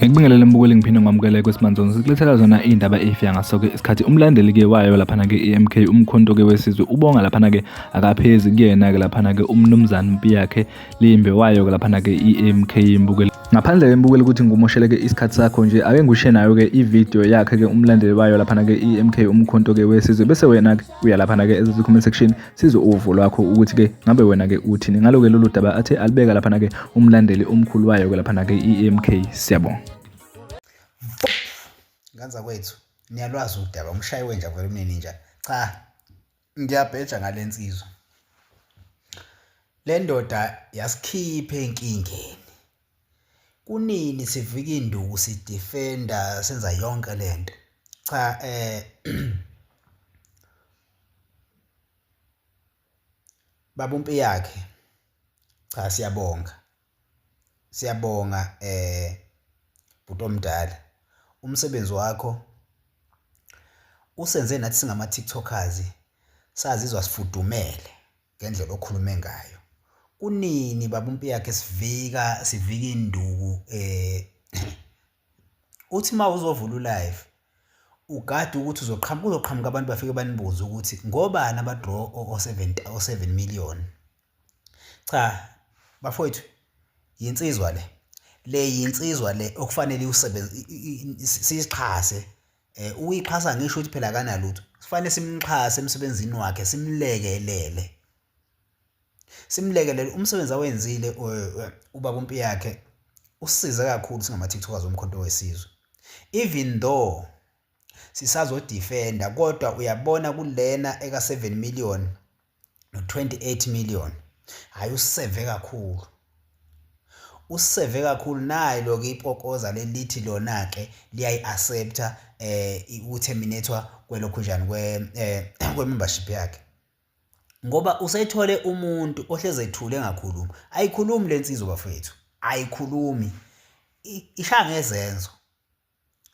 Ngikubingelele mbukeli ngiphinde ngamukele kwesimanzonzo sikulethela zona iy'ndaba ey'fika ngasoke isikhathi umlandeli-ke wayo laphana-ke i-MK umkhonto-ke wesizwe ubonga laphana-ke akaphezi kuyena-ke laphana-ke umnumzane Mpiyakhe Limbe wayo-ke laphana-ke i-MK mbukeli ngaphandle ke mbukeli ukuthi ngimosheleke isikhathi sakho nje ake ngishiye nayo-ke ividiyo yakhe-ke umlandeli wayo laphana-ke i-MK umkhonto-ke wesizwe bese wena-ke uya laphana-ke comment section sizwe uvo lwakho ukuthi-ke ngabe wena-ke uthini ngalo-ke lolu daba athe alibeka laphana-ke umlandeli omkhulu wayo-ke laphana-ke i-MK siyabonga. Nganza kwethu niyalwazi udaba umshayi wenja vele umnini nja cha ngiyabheja ngale nsizwa le ndoda yasikhipha enkingeni kunini sivika induku sidefenda senza yonke lento cha eh baba uMpiyakhe cha siyabonga siyabonga eh bhuti omdala umsebenzi wakho usenze nathi singama TikTokers sazizwa sifudumele ngendlela okhulume ngayo kunini baba uMpiyakhe sivika sivika induku eh uthi uma uzovula ulive ugade ukuthi uzoqhamuka uzoqhamuka abantu bafike banibuze ukuthi ngobani abadraw o-7 o-7 million cha bafowethu yinsizwa le le yinsizwa le okufanele iwusebenze siyixhase eh uyixhasa ngisho ukuthi phela akanalutho sifanele simxhase emsebenzini wakhe simlekelele simlekelele umsebenzi awenzile ubaba uMpiyakhe usisize kakhulu singama-tiktokers omkhonto wesizwe even though sisazodefenda kodwa uyabona kulena eka-7 million no-28 million hhayi usiseve kakhulu usiseve kakhulu nayi lo-ke ipokoza lelithi lona-ke liyayi-accepta eh ukuterminathwa kwelokhunjani kwe eh, kwe-membership yakhe ngoba usethole umuntu ohleze ethule engakhulumi ayikhulumi lensizwa bafethu ayikhulumi ishaya ngezenzo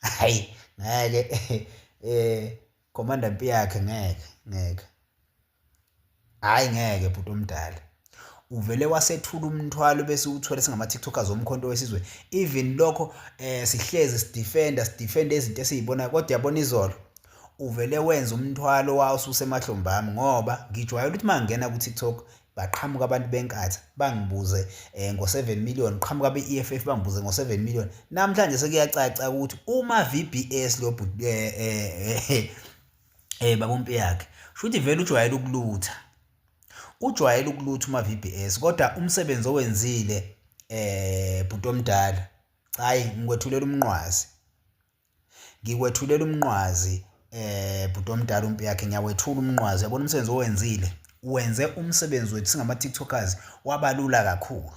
hayi ngeke eh Commander Mpiyakhe ngeke ngeke hayi ngeke bhuti omdala uvele wasethula umthwalo bese uthwele singama-tiktokers omkhonto wesizwe even lokho eh sihlezi sidefenda sidefenda izinto esizibonayo kodwa yabona izolo uvele wenza umthwalo wawo ususemahlombe ami ngoba ngijwayele ukuthi uma ngingena ku-TikTok baqhamuka abantu benkatha bangibuze eh, ngo-7 million qhamuka be-EFF bangibuze ngo-7 million namhlanje sekuyacaca ukuthi uma VBS lo bhuti eh, eh, eh, eh baba uMpiyakhe shuthi vele ujwayele ukulutha ujwayele ukulutha uma VBS kodwa umsebenzi owenzile eh bhuti omdala hayi ngikwethulela umnqwazi Ngikwethulela umnqwazi eh bhuti omdala uMpiyakhe ngiyawethula umnqwazi yabona umsebenzi owenzile wenze umsebenzi wethu singama-tiktokers wabalula kakhulu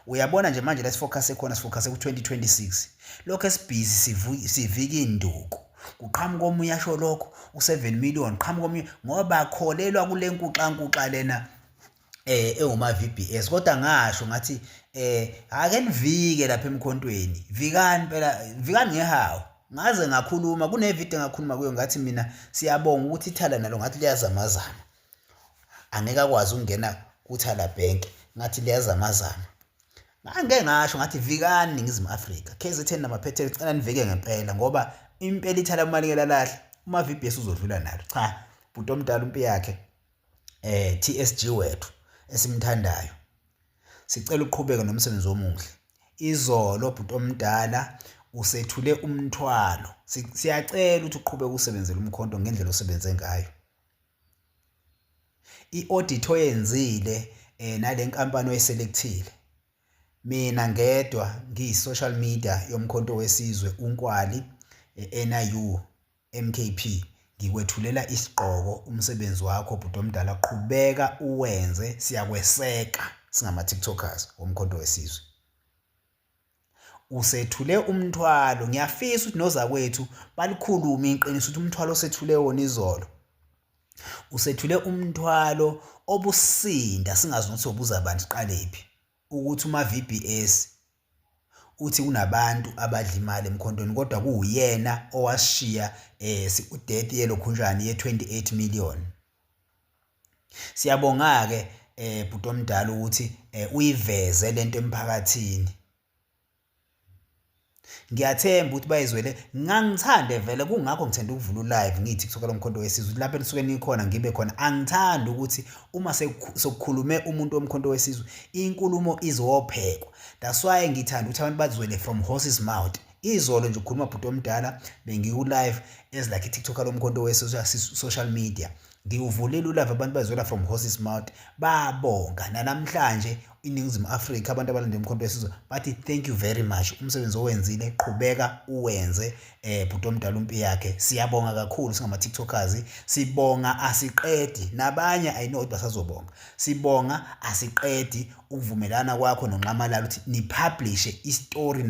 uyabona nje manje lesifocus ekhona sifocus ku-2026 lokho esibhizi sivika induku kuqhamuka omunye asho lokho u-7 million qhamuka omunye ngoba bakholelwa kule nkuxankuxa lena eh ewuma VBS kodwa ngasho ngathi eh ake nivike lapha emkhontweni vikani phela vikani ngehawu ngaze ngakhuluma kune video engakhuluma kuyo ngathi mina siyabonga ukuthi ithala nalo ngathi liyazamazama angeke akwazi ukungena kuthala bank ngathi liyazamazama ngangeke ngasho ngathi vikani ningizimu Afrika KZN namaphethelo cela nivike ngempela ngoba impela ithala umalikela lahle uma VBS uzodlula nalo cha bhuti omdala umpi yakhe eh TSG wethu esimthandayo sicela uqhubeke nomsebenzi omuhle izolo bhuti omdala usethule umthwalo siyacela ukuthi uqhubeke usebenzele umkhonto ngendlela osebenze ngayo i-audit oyenzile eh nale nkampani oyiselekthile mina ngedwa ngiyi-social media yomkhonto wesizwe unkwali NIU MKP ngikwethulela isigqoko umsebenzi wakho bhuti omdala qhubeka uwenze siyakweseka singama TikTokers womkhonto wesizwe usethule umthwalo ngiyafisa ukuthi nozakwethu balikhulume iqiniso ukuthi umthwalo osethule wona izolo usethule umthwalo obusinda singazi nokuthi obuza abantu siqalephi ukuthi uma VBS Uthi kunabantu abadla imali emkhontweni kodwa kuwuyena owashiya siku-death yelokhunjani ye-28 million. Siyabonga-ke bhuti omdala ukuthi uyiveze lento emphakathini. Ngiyathemba ukuthi bayizwele ngangithande vele kungakho ngithanda ukuvula ulive ngithi kusuka lomkhonto wesizwe ukuthi lapho enisuke nikhona ngibe khona angithandi ukuthi uma sekukhulume umuntu womkhonto wesizwe inkulumo izophekwa that's why ngithanda ukuthi abantu bazwele from horse's mouth izolo nje ukhuluma bhuti omdala bengiku-live as like i-tiktoker lomkhonto wesizwe social media Ngiwuvulile ulava abantu bazwela from horse's mouth babonga nanamhlanje iNingizimu Afrika abantu abalandela umkhonto wesizwe bathi thank you very much umsebenzi owenzile qhubeka uwenze eh bhuti omdala umpi yakhe siyabonga kakhulu singama TikTokers sibonga asiqedi nabanye I know ukuthi basazobonga sibonga asiqedi ukuvumelana kwakho noNxamalala ukuthi nipublishe istory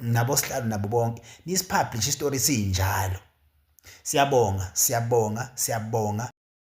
nabo sihlalo nabo bonke nisipublish istory sinjalo Siyabonga, siyabonga, siyabonga.